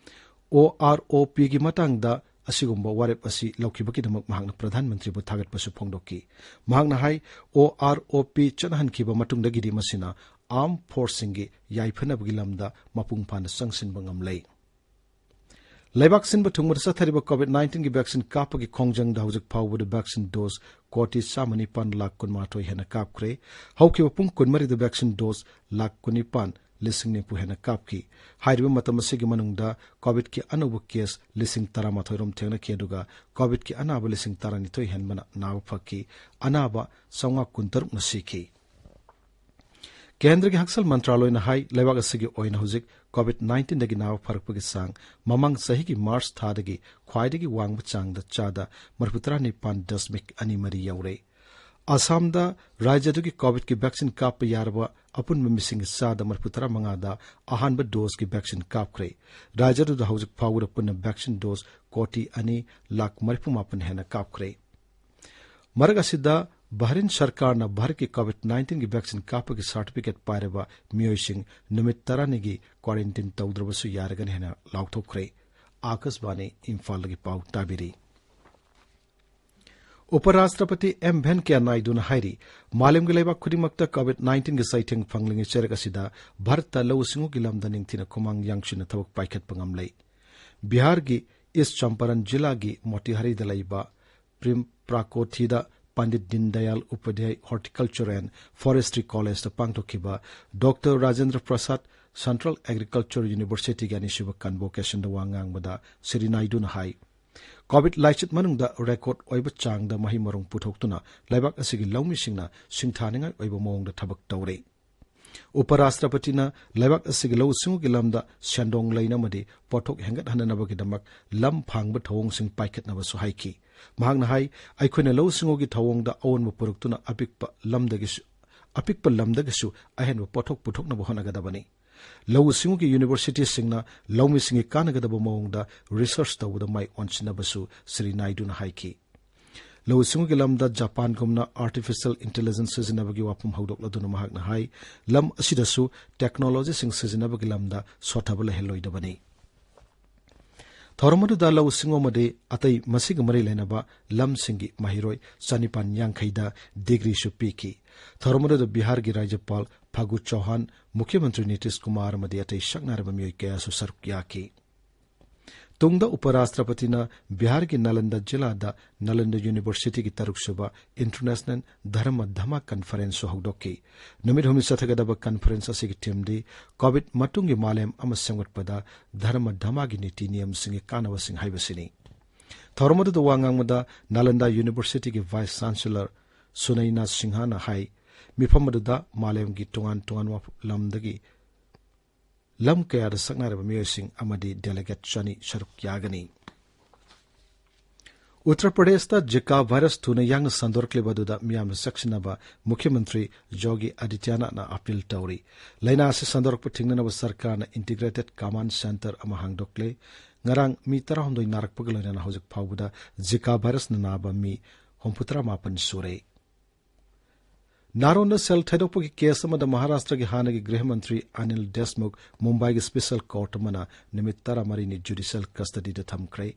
ꯑꯣ ꯑꯥꯔ ꯑꯣ ꯄꯤꯒꯤ ꯃꯇꯥꯡꯗ ꯑꯁꯤꯒꯨꯝꯕ ꯋꯥꯔꯦꯞ ꯑꯁꯤ ꯂꯧꯈꯤꯕꯒꯤꯗꯃꯛ ꯃꯍꯥꯛꯅ ꯄ꯭ꯔꯙꯥꯟ ꯃꯟꯇ꯭ꯔꯤꯕꯨ ꯊꯥꯒꯠꯄꯁꯨ ꯐꯣꯡꯗꯣꯛꯈꯤ꯫ ꯃꯍꯥꯛꯅ ꯍꯥꯏ, ꯑꯣ ꯑꯥꯔ ꯑꯣ ꯄꯤ ꯆꯠꯅꯍꯟꯈꯤꯕ ꯃꯇꯨꯡꯗꯒꯤꯗꯤ ꯃꯁꯤꯅ ꯑꯥꯔꯝ ꯐꯣꯔꯁꯁꯤꯡꯒꯤ ꯌꯥꯏꯐꯅꯕꯒꯤ ꯂꯝꯗ ꯃꯄꯨꯡ ꯐꯥꯅ ꯆꯪꯁꯤꯟꯕ ꯉꯝꯂꯦ꯫ ꯂꯩꯕꯥꯛ ꯁꯤꯟꯕ ꯊꯨꯡꯕꯗ ꯆꯠꯊꯔꯤꯕ ꯀꯣꯚꯤꯗ ꯅꯥꯏꯟꯇꯤꯟꯒꯤ ꯚꯦꯛꯁꯤꯟ ꯀꯥꯞꯄꯒꯤ ꯈꯣꯡꯖꯪꯗ ꯍꯧꯖꯤꯛ ꯐꯥꯎꯕꯗ ꯚꯦꯛꯁꯤꯟ ꯗꯣꯁ ꯀꯣꯇꯤ ꯆꯥꯝꯃ ꯅꯤꯄꯥꯟ ꯂꯥꯈ ꯀꯨꯟꯃꯥꯊꯣꯏ ꯍꯦꯟꯅ ꯀꯥꯞꯈ꯭ꯔꯦ꯫ ꯍꯧꯈꯤꯕ ꯄꯨꯡ ꯀꯨꯟꯃꯔꯤꯗ ꯚꯦꯛꯁꯤꯟ ꯗꯣꯁ ꯂꯥꯈ ꯀꯨꯟꯅꯤꯄꯥꯟ ꯂꯤꯁꯤꯡ ꯅꯤꯐꯨ ꯍꯦꯟꯅ ꯀꯥꯞꯈꯤ꯫ ꯍꯥꯏꯔꯤꯕ ꯃꯇꯝ ꯑꯁꯤꯒꯤ ꯃꯅꯨꯡꯗ ꯀꯣꯚꯤꯗꯀꯤ ꯑꯅꯧꯕ ꯀꯦꯁ ꯂꯤꯁꯤꯡ ꯇꯔꯥꯃꯥꯊꯣꯏ ꯔꯣꯝ ꯊꯦꯡꯅꯈꯤ, ꯑꯗꯨꯒ ꯀꯣꯚꯤꯗꯀꯤ ꯑꯅꯥꯕ ꯂꯤꯁꯤꯡ ꯇꯔꯥꯅꯤꯊꯣꯏ ꯍꯦꯟꯕꯅ ꯅꯥꯕ ꯐꯈꯤ꯫ ꯑꯅꯥꯕ ꯆꯥꯝꯃꯉꯥ ꯀꯨꯟꯇꯔꯨꯛꯅ ꯁꯤꯈꯤ꯫ ꯀꯦꯟꯗ꯭ꯔꯒꯤ ꯍꯛꯁꯦꯜ ꯃꯟꯇ꯭ꯔꯥꯂꯣꯏꯅ ꯍꯥꯏ, ꯂꯩꯕꯥꯛ ꯑꯁꯤꯒꯤ ꯑꯣꯏꯅ ꯍꯧꯖꯤꯛ ꯀꯣꯚꯤꯗ ꯅꯥꯏꯟꯇꯤꯟꯗꯒꯤ ꯅꯥꯕ ꯐꯔꯛꯄꯒꯤ ꯆꯥꯡ ꯃꯃꯥꯡ ꯆꯍꯤꯒꯤ ꯃꯥꯔꯆ ꯊꯥꯗꯒꯤ ꯈ꯭ꯋꯥꯏꯗꯒꯤ ꯋꯥꯡꯕ ꯆꯥꯡꯗ ꯆꯥꯗ ꯃꯔꯤꯐꯨꯇꯔꯥ ꯅꯤꯄꯥꯟ ꯗꯁꯃꯤꯛ ꯑꯅꯤ ꯃꯔꯤ ꯌꯧꯔꯦ꯫ ꯑꯁꯥꯝꯗ ꯔꯥꯖ꯭ꯌꯗꯨꯒꯤ ꯀꯣꯚꯤꯗꯀꯤ ꯚꯦꯛꯁꯤꯟ ꯀꯥꯞꯄ ꯌꯥꯔꯕ ꯑꯄꯨꯟꯕ ꯃꯤꯁꯤꯡꯒꯤ ꯆꯥꯗ ꯃꯔꯤꯐꯨꯇꯔꯥ ꯃꯉꯥꯗ ꯑꯍꯥꯟꯕ ꯗꯣꯁꯀꯤ ꯚꯦꯛꯁꯤꯟ ꯀꯥꯞꯈ꯭ꯔꯦ꯫ ꯔꯥꯖ꯭ꯌꯗꯨꯗ ꯍꯧꯖꯤꯛ ꯐꯥꯎꯕꯗ ꯄꯨꯟꯅ ꯚꯦꯛꯁꯤꯟ ꯗꯣꯁ ꯀꯣꯇꯤ ꯑꯅꯤ ꯂꯥꯈ ꯃꯔꯤꯐꯨ ꯃꯥꯄꯟ ꯍꯦꯟꯅ ꯀꯥꯞꯈ꯭ꯔꯦ꯫ ꯃꯔꯛ ꯑꯁꯤꯗ ꯕꯍꯔꯤꯟ ꯁꯔꯀꯥꯔꯅ ꯚꯥꯔꯠꯀꯤ ꯀꯣꯚꯤꯗ ꯅꯥꯏꯟꯇꯤꯟꯒꯤ ꯚꯦꯛꯁꯤꯟ ꯀꯥꯞꯄꯒꯤ ꯁꯥꯔꯇꯤꯐꯤꯀꯦꯠ ꯄꯥꯏꯔꯕ ꯃꯤꯑꯣꯏꯁꯤꯡ ꯅꯨꯃꯤꯠ ꯇꯔꯥꯅꯤꯒꯤ ꯀ꯭ꯋꯥꯔꯦꯟꯇꯤꯟ ꯇꯧꯗ꯭ꯔꯕꯁꯨ ꯌꯥꯔꯒꯅꯤ ꯍꯥꯏꯅ ꯂꯥꯎꯊꯣꯛꯈ꯭ꯔꯦ꯫ ꯑꯥꯀꯥꯁꯕꯥꯅꯤ ꯏꯝꯐꯥꯜꯗꯒꯤ ꯄꯥꯎ ꯇꯥꯕꯤꯔꯤ꯫ ꯎꯄꯔꯥꯁꯇ꯭ꯔꯄꯇꯤ ꯑꯦꯝ ꯚꯦꯟꯀꯌꯥ ꯅꯥꯏꯗꯨꯅ ꯍꯥꯏꯔꯤ, ꯃꯥꯂꯦꯝꯒꯤ ꯂꯩꯕꯥꯛ ꯈꯨꯗꯤꯡꯃꯛꯇ ꯀꯣꯚꯤꯗ ꯅꯥꯏꯟꯇꯤꯟꯒꯤ ꯆꯩꯊꯦꯡ ꯐꯪꯂꯤꯉꯩ ꯆꯩꯔꯛ ꯑꯁꯤꯗ ꯚꯥꯔꯠꯇ ꯂꯧꯎ ꯁꯤꯡꯎꯒꯤ ꯂꯝꯗ ꯅꯤꯡꯊꯤꯅ ꯈꯨꯃꯥꯡ ꯌꯥꯡꯁꯤꯟꯅ ꯊꯕꯛ ꯄꯥꯏꯈꯠꯄ ꯉꯝꯂꯦ꯫ ꯕꯤꯍꯥꯔꯒꯤ ꯏꯁ ꯆꯝꯄꯥꯔꯟ ꯖꯤꯂꯥꯒꯤ ꯃꯣꯇꯤꯍꯥꯔꯤꯗ ꯂꯩꯕ ꯄ꯭ꯔꯦꯝ ꯄ꯭ꯔꯥꯀꯣꯊꯤꯗ ꯄꯟꯗꯤꯠ ꯗꯤꯟ Dayal Upadhyay horticulture and forestry ꯀꯣꯂꯦꯖꯇ ꯄꯥꯡꯊꯣꯛꯈꯤꯕ ꯗꯣꯛꯇꯔ ꯔꯥꯖꯦꯟꯗ꯭ꯔ ꯄ꯭ꯔꯁꯥꯗ ꯁꯦꯟꯇ꯭ꯔꯦꯜ ꯑꯦꯒ꯭ꯔꯤꯀꯜꯆꯔ ꯌꯨꯅꯤꯚꯔꯁꯤꯇꯤꯒꯤ ꯑꯅꯤꯁꯨꯕ ꯀꯟꯚꯣꯀꯦꯁꯟꯗ ꯋꯥ ꯉꯥꯡꯕꯗ ꯁ꯭ꯔꯤ ꯅꯥꯏꯗꯨꯅ ꯍꯥꯏ, ꯀꯣꯚꯤꯗ ꯂꯥꯏꯆꯠ ꯃꯅꯨꯡꯗ ꯔꯦꯀꯣꯔꯗ ꯑꯣꯏꯕ ꯆꯥꯡꯗ ꯃꯍꯩ ꯃꯔꯣꯡ ꯄꯨꯊꯣꯛꯇꯨꯅ ꯂꯩꯕꯥꯛ ꯑꯁꯤꯒꯤ ꯂꯧꯃꯤꯁꯤꯡꯅ ꯁꯤꯡꯊꯥꯅꯤꯡꯉꯥꯏ ꯑꯣꯏꯕ ꯃꯑꯣꯡꯗ ꯊꯕꯛ ꯇꯧꯔꯦ꯫ ꯎꯄꯔꯥꯁꯇ꯭ꯔꯄꯇꯤꯅ ꯂꯩꯕꯥꯛ ꯑꯁꯤꯒꯤ ꯂꯧꯎ ꯁꯤꯡꯎꯒꯤ ꯂꯝꯗ ꯁꯦꯟꯗꯣꯡ ꯂꯩꯅ ꯑꯃꯗꯤ ꯄꯣꯠꯊꯣꯛ ꯍꯦꯟꯒꯠꯍꯟꯅꯅꯕꯒꯤꯗꯃꯛ ꯂꯝ ꯐꯥꯡꯕ ꯊꯧꯑꯣꯡꯁꯤꯡ ꯄꯥꯏꯈꯠꯅꯕꯁꯨ ꯍꯥꯏꯈꯤ꯫ ꯃꯍꯥꯛꯅ ꯍꯥꯏ, ꯑꯩꯈꯣꯏꯅ ꯂꯧꯎ ꯁꯤꯡꯎꯒꯤ ꯊꯧꯑꯣꯡꯗ ꯑꯑꯣꯟꯕ ꯄꯨꯔꯛꯇꯨꯅ ꯑꯄꯤꯛꯄ ꯂꯝꯗꯒꯤꯁꯨ, ꯑꯄꯤꯛꯄ ꯂꯝꯗꯒꯤꯁꯨ ꯑꯍꯦꯟꯕ ꯄꯣꯠꯊꯣꯛ ꯄꯨꯊꯣꯛꯅꯕ ꯍꯣꯠꯅꯒꯗꯕꯅꯤ꯫ ꯂꯧꯎ ꯁꯤꯡꯎꯒꯤ ꯌꯨꯅꯤꯚꯔꯁꯤꯇꯤꯁꯤꯡꯅ ꯂꯧꯃꯤꯁꯤꯡꯒꯤ ꯀꯥꯟꯅꯒꯗꯕ ꯃꯑꯣꯡꯗ ꯔꯤꯁꯔꯆ ꯇꯧꯕꯗ ꯃꯥꯏ ꯑꯣꯟꯁꯤꯟꯅꯕꯁꯨ ꯁ꯭ꯔꯤ ꯅꯥꯏꯗꯨꯅ ꯍꯥꯏꯈꯤ꯫ ꯂꯧꯎ ꯁꯤꯡꯎꯒꯤ ꯂꯝꯗ ꯖꯄꯥꯟꯒꯨꯝꯅ ꯑꯥꯔꯇꯤꯐꯤꯁꯤꯌꯦꯜ ꯏꯟꯇꯦꯂꯤꯖꯦꯟꯁ ꯁꯤꯖꯤꯟꯅꯕꯒꯤ ꯋꯥꯐꯝ ꯍꯧꯗꯣꯛꯂꯗꯨꯅ ꯃꯍꯥꯛꯅ ꯍꯥꯏ, ꯂꯝ ꯑꯁꯤꯗꯁꯨ ꯇꯦꯛꯅꯣꯂꯣꯖꯤꯁꯤꯡ ꯁꯤꯖꯤꯟꯅꯕꯒꯤ ꯂꯝꯗ ꯁꯣꯠꯊꯕ ꯂꯩꯍꯜꯂꯣꯏꯗꯕꯅꯤ꯫ ꯊꯧꯔꯝ ꯑꯗꯨꯗ ꯂꯧꯎ ꯁꯤꯡꯎ ꯑꯃꯗꯤ ꯑꯇꯩ ꯃꯁꯤꯒ ꯃꯔꯤ ꯂꯩꯅꯕ ꯂꯝꯁꯤꯡꯒꯤ ꯃꯍꯩꯔꯣꯏ ꯆꯅꯤꯄꯥꯟ ꯌꯥꯡꯈꯩꯗ ꯗꯤꯒ꯭ꯔꯤꯁꯨ ꯄꯤꯈꯤ꯫ ꯊꯧꯔꯝ ꯑꯗꯨꯗ ꯕꯤꯍꯥꯔꯒꯤ ꯔꯥꯖ꯭ꯌꯄꯥꯜ ꯐꯥꯒꯨ ꯆꯧꯍꯥꯟ, ꯃꯨꯈ꯭ꯌ ꯃꯟꯇ꯭ꯔꯤ ꯅꯤꯇꯤꯁ ꯀꯨꯃꯥꯔ ꯑꯃꯗꯤ ꯑꯇꯩ ꯁꯛꯅꯥꯏꯔꯕ ꯃꯤꯑꯣꯏ ꯀꯌꯥꯁꯨ ꯁꯔꯨꯛ ꯌꯥꯈꯤ꯫ ꯇꯨꯡꯗ ꯎꯄꯔꯥꯁꯇ꯭ꯔꯄꯇꯤꯅ ꯕꯤꯍꯥꯔꯒꯤ ꯅꯥꯂꯟꯗ ꯖꯤꯂꯥꯗ ꯅꯥꯂꯟꯗ ꯌꯨꯅꯤꯚꯔꯁꯤꯇꯤꯒꯤ ꯇꯔꯨꯛꯁꯨꯕ ꯏꯟꯇꯔꯅꯦꯁꯅꯦꯜ ꯙꯔꯃ ꯙꯃꯥ ꯀꯟꯐꯔꯦꯟꯁꯁꯨ ꯍꯧꯗꯣꯛꯈꯤ꯫ ꯅꯨꯃꯤꯠ ꯍꯨꯝꯅꯤ ꯆꯠꯊꯒꯗꯕ ꯀꯟꯐꯔꯦꯟꯁ ꯑꯁꯤꯒꯤ ꯊꯤꯝꯗꯤ ꯀꯣꯚꯤꯗ ꯃꯇꯨꯡꯒꯤ ꯃꯥꯂꯦꯝ ꯑꯃ ꯁꯦꯝꯒꯠꯄꯗ ꯙꯔꯃ ꯙꯃꯥꯒꯤ ꯅꯤꯇꯤ ꯅꯤꯌꯝꯁꯤꯡꯒꯤ ꯀꯥꯟꯅꯕꯁꯤꯡ ꯍꯥꯏꯕꯁꯤꯅꯤ꯫ ꯊꯧꯔꯝ ꯑꯗꯨꯗ ꯋꯥ ꯉꯥꯡꯕꯗ ꯅꯥꯂꯟꯗ ꯌꯨꯅꯤꯚꯔꯁꯤꯇꯤꯒꯤ ꯚꯥꯏꯁ ꯆꯥꯟꯁꯦꯂꯔ ꯁꯨꯅꯩꯅꯥ ꯁꯤꯡꯍꯅ ꯍꯥꯏ, ꯃꯤꯐꯝ ꯑꯗꯨꯗ ꯃꯥꯂꯦꯝꯒꯤ ꯇꯣꯉꯥꯟ ꯇꯣꯉꯥꯟꯕ ꯂꯝꯗꯒꯤ ꯂꯝ ꯀꯌꯥꯗ ꯁꯛꯅꯥꯏꯔꯕ ꯃꯤꯑꯣꯏꯁꯤꯡ ꯑꯃꯗꯤ ꯗꯦꯂꯤꯒꯦꯠ ꯆꯅꯤ ꯁꯔꯨꯛ ꯌꯥꯒꯅꯤ꯫ ꯎꯠꯇꯔ ꯄ꯭ꯔꯗꯦꯁꯇ ꯖꯤꯀꯥ ꯚꯥꯏꯔꯁ ꯊꯨꯅ ꯌꯥꯡꯅ ꯁꯟꯗꯣꯔꯛꯂꯤꯕ ꯑꯗꯨꯗ ꯃꯤꯌꯥꯝꯅ ꯆꯦꯛꯁꯤꯟꯅꯕ ꯃꯨꯈ꯭ꯌ ꯃꯟꯇ꯭ꯔꯤ ꯌꯣꯒꯤ ꯑꯥꯗꯤꯇ꯭ꯌꯅꯥꯊꯅ ꯑꯄꯤꯜ ꯇꯧꯔꯤ꯫ ꯂꯥꯏꯅꯥ ꯑꯁꯤ ꯁꯟꯗꯣꯔꯛꯄ ꯊꯤꯡꯅꯅꯕ ꯁꯔꯀꯥꯔꯅ ꯏꯟꯇꯤꯒ꯭ꯔꯦꯇꯦꯗ ꯀꯃꯥꯟꯗ ꯁꯦꯟꯇꯔ ꯑꯃ ꯍꯥꯡꯗꯣꯛꯂꯦ꯫ ꯉꯔꯥꯡ ꯃꯤ ꯇꯔꯥꯍꯨꯝꯗꯣꯏ ꯅꯥꯔꯛꯄꯒ ꯂꯣꯏꯅꯅ ꯍꯧꯖꯤꯛ ꯐꯥꯎꯕꯗ ꯖꯤꯀꯥ ꯚꯥꯏꯔꯁꯅ ꯅꯥꯕ ꯃꯤ ꯍꯨꯝꯐꯨꯇꯔꯥ ꯃꯥꯄꯟ ꯁꯨꯔꯦ꯫ ꯅꯥꯔꯣꯟꯗ ꯁꯦꯜ ꯊꯩꯗꯣꯛꯄꯒꯤ ꯀꯦꯁ ꯑꯃꯗ ꯃꯍꯥꯔꯥꯁꯇ꯭ꯔꯒꯤ ꯍꯥꯟꯅꯒꯤ ꯒ꯭ꯔꯤꯍ ꯃꯟꯇ꯭ꯔꯤ ꯑꯅꯤꯜ ꯗꯦꯁꯃꯨꯈ ꯃꯨꯝꯕꯥꯏꯒꯤ ꯁ꯭ꯄꯦꯁꯦꯜ ꯀꯣꯔꯠ ꯑꯃꯅ ꯅꯨꯃꯤꯠ ꯇꯔꯥꯃꯔꯤꯅꯤ ꯖꯨꯗꯤꯁꯤꯌꯦꯜ ꯀꯁꯇꯗꯤꯗ ꯊꯝꯈ꯭ꯔꯦ꯫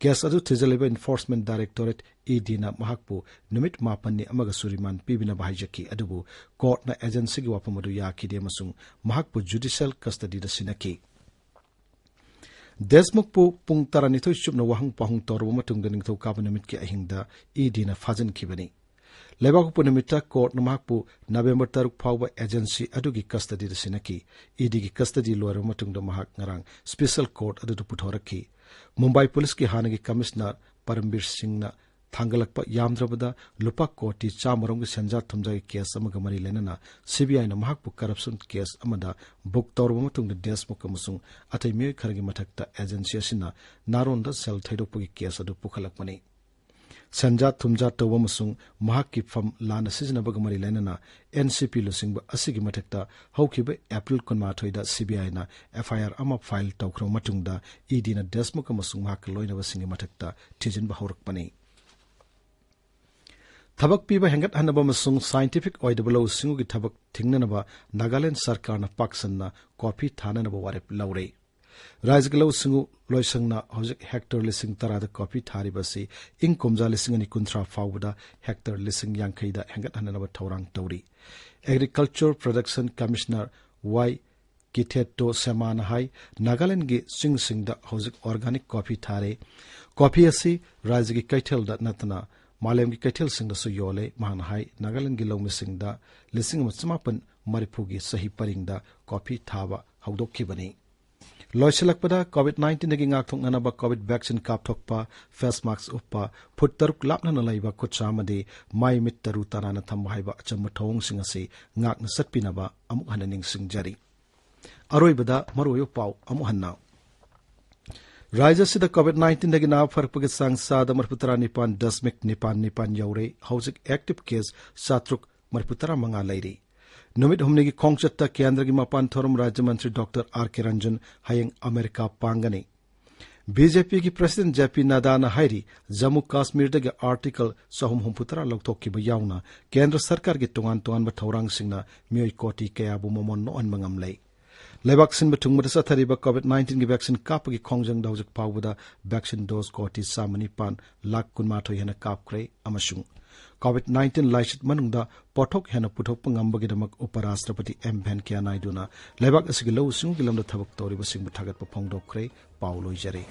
ꯀꯦꯁ ꯑꯗꯨ ꯊꯤꯖꯤꯜꯂꯤꯕ ꯏꯟꯐꯣꯔꯁꯃꯦꯟꯠ ꯗꯥꯏꯔꯦꯛꯇꯣꯔꯦꯠ, ꯏ ꯗꯤꯅ ꯃꯍꯥꯛꯄꯨ ꯅꯨꯃꯤꯠ ꯃꯥꯄꯟꯅꯤ ꯑꯃꯒꯁꯨ ꯔꯤꯃꯥꯟꯗ ꯄꯤꯕꯤꯅꯕ ꯍꯥꯏꯖꯈꯤ, ꯑꯗꯨꯕꯨ ꯀꯣꯔꯠꯅ ꯑꯦꯖꯦꯟꯁꯤꯒꯤ ꯋꯥꯐꯝ ꯑꯗꯨ ꯌꯥꯈꯤꯗꯦ ꯑꯃꯁꯨꯡ ꯃꯍꯥꯛꯄꯨ ꯖꯨꯗꯤꯁꯤꯌꯦꯜ ꯀꯁꯇꯗꯤꯗ ꯁꯤꯟꯅꯈꯤ꯫ ꯗꯦꯁꯃꯨꯈꯄꯨ ꯄꯨꯡ ꯇꯔꯥꯅꯤꯊꯣꯏ ꯆꯨꯞꯅ ꯋꯥꯍꯪ ꯄꯥꯎꯍꯪ ꯇꯧꯔꯕ ꯃꯇꯨꯡꯗ ꯅꯤꯡꯊꯧꯀꯥꯕ ꯅꯨꯃꯤꯠꯀꯤ ꯑꯍꯤꯡꯗ ꯏ ꯗꯤꯅ ꯐꯥꯖꯤꯟꯈꯤꯕꯅꯤ꯫ ꯂꯩꯕꯥꯛꯄꯣꯛꯄ ꯅꯨꯃꯤꯠꯇ ꯀꯣꯔꯠꯅ ꯃꯍꯥꯛꯄꯨ ꯅꯕꯦꯝꯕꯔ ꯇꯔꯨꯛ ꯐꯥꯎꯕ ꯑꯦꯖꯦꯟꯁꯤ ꯑꯗꯨꯒꯤ ꯀꯁꯇꯗꯤꯗ ꯁꯤꯟꯅꯈꯤ꯫ ꯏ ꯗꯤꯒꯤ ꯀꯁꯇꯗꯤ ꯂꯣꯏꯔꯕ ꯃꯇꯨꯡꯗ ꯃꯍꯥꯛ ꯉꯔꯥꯡ ꯁ꯭ꯄꯦꯁꯦꯜ ꯀꯣꯔꯠ ꯑꯗꯨꯗ ꯄꯨꯊꯣꯔꯛꯈꯤ꯫ ꯃꯨꯝꯕꯥꯏ ꯄꯨꯂꯤꯁꯀꯤ ꯍꯥꯟꯅꯒꯤ ꯀꯃꯤꯁꯅꯔ ꯄꯔꯝꯕꯤꯔ ꯁꯤꯡꯅ ꯊꯥꯡꯒꯠꯂꯛꯄ ꯌꯥꯝꯗ꯭ꯔꯕꯗ ꯂꯨꯄꯥ ꯀꯣꯇꯤ ꯆꯥꯝꯃꯔꯣꯝꯒꯤ ꯁꯦꯟꯖꯥ ꯊꯨꯝꯖꯥꯒꯤ ꯀꯦꯁ ꯑꯃꯒ ꯃꯔꯤ ꯂꯩꯅꯅ ꯁꯤꯕꯤꯑꯥꯏꯅ ꯃꯍꯥꯛꯄꯨ ꯀꯔꯞꯁꯟ ꯀꯦꯁ ꯑꯃꯗ ꯕꯨꯛ ꯇꯧꯔꯕ ꯃꯇꯨꯡꯗ ꯗꯦꯁꯃꯨꯈ ꯑꯃꯁꯨꯡ ꯑꯇꯩ ꯃꯤꯑꯣꯏ ꯈꯔꯒꯤ ꯃꯊꯛꯇ ꯑꯦꯖꯦꯟꯁꯤ ꯑꯁꯤꯅ ꯅꯥꯔꯣꯟꯗ ꯁꯦꯜ ꯊꯩꯗꯣꯛꯄꯒꯤ ꯀꯦꯁ ꯑꯗꯨ ꯄꯨꯈꯠꯂꯛꯄꯅꯤ꯫ ꯁꯦꯟꯖꯥ ꯊꯨꯝꯖꯥ ꯇꯧꯕ ꯑꯃꯁꯨꯡ ꯃꯍꯥꯛꯀꯤ ꯐꯝ ꯂꯥꯟꯅ ꯁꯤꯖꯤꯟꯅꯕꯒ ꯃꯔꯤ ꯂꯩꯅꯅ ꯑꯦꯟ ꯁꯤ ꯄꯤ ꯂꯨꯆꯤꯡꯕ ꯑꯁꯤꯒꯤ ꯃꯊꯛꯇ ꯍꯧꯈꯤꯕ ꯑꯦꯄ꯭ꯔꯤꯜ ꯀꯨꯟꯃꯥꯊꯣꯏꯗ ꯁꯤꯕꯤꯑꯥꯏꯅ ꯑꯦꯐ ꯑꯥꯏ ꯑꯥꯔ ꯑꯃ ꯐꯥꯏꯜ ꯇꯧꯈ꯭ꯔꯕ ꯃꯇꯨꯡꯗ ꯏ ꯗꯤꯅ ꯗꯦꯁꯃꯨꯈ ꯑꯃꯁꯨꯡ ꯃꯍꯥꯛꯀ ꯂꯣꯏꯅꯕꯁꯤꯡꯒꯤ ꯃꯊꯛꯇ ꯊꯤꯖꯤꯟꯕ ꯍꯧꯔꯛꯄꯅꯤ꯫ ꯊꯕꯛ ꯄꯤꯕ ꯍꯦꯟꯒꯠꯍꯟꯅꯕ ꯑꯃꯁꯨꯡ ꯁꯥꯏꯟꯇꯤꯐꯤꯛ ꯑꯣꯏꯗꯕ ꯂꯧꯎ ꯁꯤꯡꯎꯒꯤ ꯊꯕꯛ ꯊꯤꯡꯅꯅꯕ ꯅꯥꯒꯥꯂꯦꯟꯗ ꯁꯔꯀꯥꯔꯅ ꯄꯥꯛ ꯁꯟꯅ ꯀꯣꯐꯤ ꯊꯥꯅꯅꯕ ꯋꯥꯔꯦꯞ ꯂꯧꯔꯦ꯫ ꯔꯥꯖ꯭ꯌꯒꯤ ꯂꯧꯎ ꯁꯤꯡꯎ ꯂꯣꯏꯁꯪꯅ ꯍꯧꯖꯤꯛ ꯍꯦꯛꯇꯔ ꯂꯤꯁꯤꯡ ꯇꯔꯥꯗ ꯀꯣꯐꯤ ꯊꯥꯔꯤꯕ ꯑꯁꯤ ꯏꯪ ꯀꯨꯝꯖꯥ ꯂꯤꯁꯤꯡ ꯑꯅꯤ ꯀꯨꯟꯊ꯭ꯔꯥ ꯐꯥꯎꯕꯗ ꯍꯦꯛꯇꯔ ꯂꯤꯁꯤꯡ ꯌꯥꯡꯈꯩꯗ ꯍꯦꯟꯒꯠꯍꯟꯅꯅꯕ ꯊꯧꯔꯥꯡ ꯇꯧꯔꯤ꯫ ꯑꯦꯒ꯭ꯔꯤꯀꯜꯆꯔ ꯄ꯭ꯔꯗꯛꯁꯟ ꯀꯃꯤꯁꯅꯔ ꯋꯥꯏ ꯀꯤꯊꯦꯠꯇꯣ ꯁꯦꯃꯥꯅ ꯍꯥꯏ, ꯅꯥꯒꯥꯂꯦꯟꯗꯒꯤ ꯆꯤꯡꯁꯤꯡꯗ ꯍꯧꯖꯤꯛ ꯑꯣꯔꯒꯥꯅꯤꯛ ꯀꯣꯐꯤ ꯊꯥꯔꯦ꯫ ꯀꯣꯐꯤ ꯑꯁꯤ ꯔꯥꯖ꯭ꯌꯒꯤ ꯀꯩꯊꯦꯜꯗ ꯅꯠꯇꯅ ꯃꯥꯂꯦꯝꯒꯤ ꯀꯩꯊꯦꯜꯁꯤꯡꯗꯁꯨ ꯌꯣꯜꯂꯦ꯫ ꯃꯍꯥꯛꯅ ꯍꯥꯏ, ꯅꯥꯒꯥꯂꯦꯟꯗꯒꯤ ꯂꯧꯃꯤꯁꯤꯡꯗ ꯂꯤꯁꯤꯡ ꯑꯃ ꯆꯃꯥꯄꯟ ꯃꯔꯤꯐꯨꯒꯤ ꯆꯍꯤ ꯄꯔꯤꯡꯗ ꯀꯣꯐꯤ ꯊꯥꯕ ꯍꯧꯗꯣꯛꯈꯤꯕꯅꯤ꯫ ꯂꯣꯏꯁꯤꯜꯂꯛꯄꯗ, ꯀꯣꯚꯤꯗ ꯅꯥꯏꯟꯇꯤꯟꯗꯒꯤ ꯉꯥꯛꯊꯣꯛꯅꯅꯕ ꯀꯣꯚꯤꯗ ꯚꯦꯛꯁꯤꯟ ꯀꯥꯞꯊꯣꯛꯄ, ꯐꯦꯁ ꯃꯥꯛꯁ ꯎꯞꯄ, ꯐꯨꯠ ꯇꯔꯨꯛ ꯂꯥꯞꯅꯅ ꯂꯩꯕ ꯈꯨꯠꯁꯥ ꯑꯃꯗꯤ ꯃꯥꯏ ꯃꯤꯠ ꯇꯔꯨ ꯇꯅꯥꯟꯅ ꯊꯝꯕ ꯍꯥꯏꯕ ꯑꯆꯝꯕ ꯊꯧꯑꯣꯡꯁꯤꯡ ꯑꯁꯤ ꯉꯥꯛꯅ ꯆꯠꯄꯤꯅꯕ ꯑꯃꯨꯛ ꯍꯟꯅ ꯅꯤꯡꯁꯤꯡꯖꯔꯤ꯫ ꯑꯔꯣꯏꯕꯗ ꯃꯔꯨꯑꯣꯏꯕ ꯄꯥꯎ ꯑꯃꯨꯛ ꯍꯟꯅ꯫ ꯔꯥꯖ꯭ꯌ ꯑꯁꯤꯗ ꯀꯣꯚꯤꯗ ꯅꯥꯏꯟꯇꯤꯟꯗꯒꯤ ꯅꯥꯕ ꯐꯔꯛꯄꯒꯤ ꯆꯥꯡ ꯆꯥꯗ ꯃꯔꯤꯐꯨ ꯇꯔꯥ ꯅꯤꯄꯥꯟ ꯗꯁꯃꯤꯛ ꯅꯤꯄꯥꯟ ꯅꯤꯄꯥꯟ ꯌꯧꯔꯦ꯫ ꯍꯧꯖꯤꯛ ꯑꯦꯛꯇꯤꯚ ꯀꯦꯁ ꯆꯥꯇ꯭ꯔꯨꯛ ꯃꯔꯤꯐꯨ ꯇꯔꯥ ꯃꯉꯥ ꯂꯩꯔꯤ꯫ ꯅꯨꯃꯤꯠ ꯍꯨꯝꯅꯤꯒꯤ ꯈꯣꯡꯆꯠꯇ ꯀꯦꯟꯗ꯭ꯔꯒꯤ ꯃꯄꯥꯟ ꯊꯧꯔꯝ ꯔꯥꯖ꯭ꯌ ꯃꯟꯇ꯭ꯔꯤ ꯗꯣꯛꯇꯔ ꯑꯥꯔ ꯀꯦ ꯔꯟꯖꯟ ꯍꯌꯦꯡ ꯑꯃꯦꯔꯤꯀꯥ ꯄꯥꯡꯒꯅꯤ꯫ ꯕꯤ ꯖꯦ ꯄꯤꯒꯤ ꯄ꯭ꯔꯁꯤꯗꯦꯟꯠ ꯖꯦ ꯄꯤ ꯅꯗꯥꯅ ꯍꯥꯏꯔꯤ, ꯖꯝꯃꯨ ꯀꯥꯁꯃꯤꯔꯗꯒꯤ ꯑꯥꯔꯇꯤꯀꯜ ꯆꯍꯨꯝ ꯍꯨꯝꯐꯨꯇꯔꯥ ꯂꯧꯊꯣꯛꯈꯤꯕ ꯌꯥꯎꯅ ꯀꯦꯟꯗ꯭ꯔ ꯁꯔꯀꯥꯔꯒꯤ ꯇꯣꯉꯥꯟ ꯇꯣꯉꯥꯟꯕ ꯊꯧꯔꯥꯡꯁꯤꯡꯅ ꯃꯤꯑꯣꯏ ꯀꯣꯇꯤ ꯀꯌꯥꯕꯨ ꯃꯃꯣꯟ ꯅꯣꯛꯍꯟꯕ ꯉꯝꯂꯦ꯫ ꯂꯩꯕꯥꯛ ꯁꯤꯟꯕ ꯊꯨꯡꯕꯗ ꯆꯠꯊꯔꯤꯕ ꯀꯣꯚꯤꯗ ꯅꯥꯏꯟꯇꯤꯟꯒꯤ ꯚꯦꯛꯁꯤꯟ ꯀꯥꯞꯄꯒꯤ ꯈꯣꯡꯖꯪꯗ ꯍꯧꯖꯤꯛ ꯐꯥꯎꯕꯗ ꯚꯦꯛꯁꯤꯟ ꯗꯣꯁ ꯀꯣꯇꯤ ꯆꯥꯝꯃ ꯅꯤꯄꯥꯟ ꯂꯥꯈ ꯀꯨꯟꯃꯥꯊꯣꯏ ꯍꯦꯟꯅ ꯀꯥꯞꯈ꯭ꯔꯦ ꯑꯃꯁꯨꯡ ꯀꯣꯚꯤꯗ ꯅꯥꯏꯟꯇꯤꯟ ꯂꯥꯏꯆꯠ ꯃꯅꯨꯡꯗ ꯄꯣꯠꯊꯣꯛ ꯍꯦꯟꯅ ꯄꯨꯊꯣꯛꯄ ꯉꯝꯕꯒꯤꯗꯃꯛ ꯎꯄꯔꯥꯁꯇ꯭ꯔꯄꯇꯤ ꯑꯦꯝ ꯚꯦꯟꯀꯌꯥ ꯅꯥꯏꯗꯨꯅ ꯂꯩꯕꯥꯛ ꯑꯁꯤꯒꯤ ꯂꯧꯎ ꯁꯤꯡꯎꯒꯤ ꯂꯝꯗ ꯊꯕꯛ ꯇꯧꯔꯤꯕꯁꯤꯡꯕꯨ ꯊꯥꯒꯠꯄ ꯐꯣꯡꯗꯣꯛꯈ꯭ꯔꯦ꯫ ꯄꯥꯎ ꯂꯣꯏꯖꯔꯦ꯫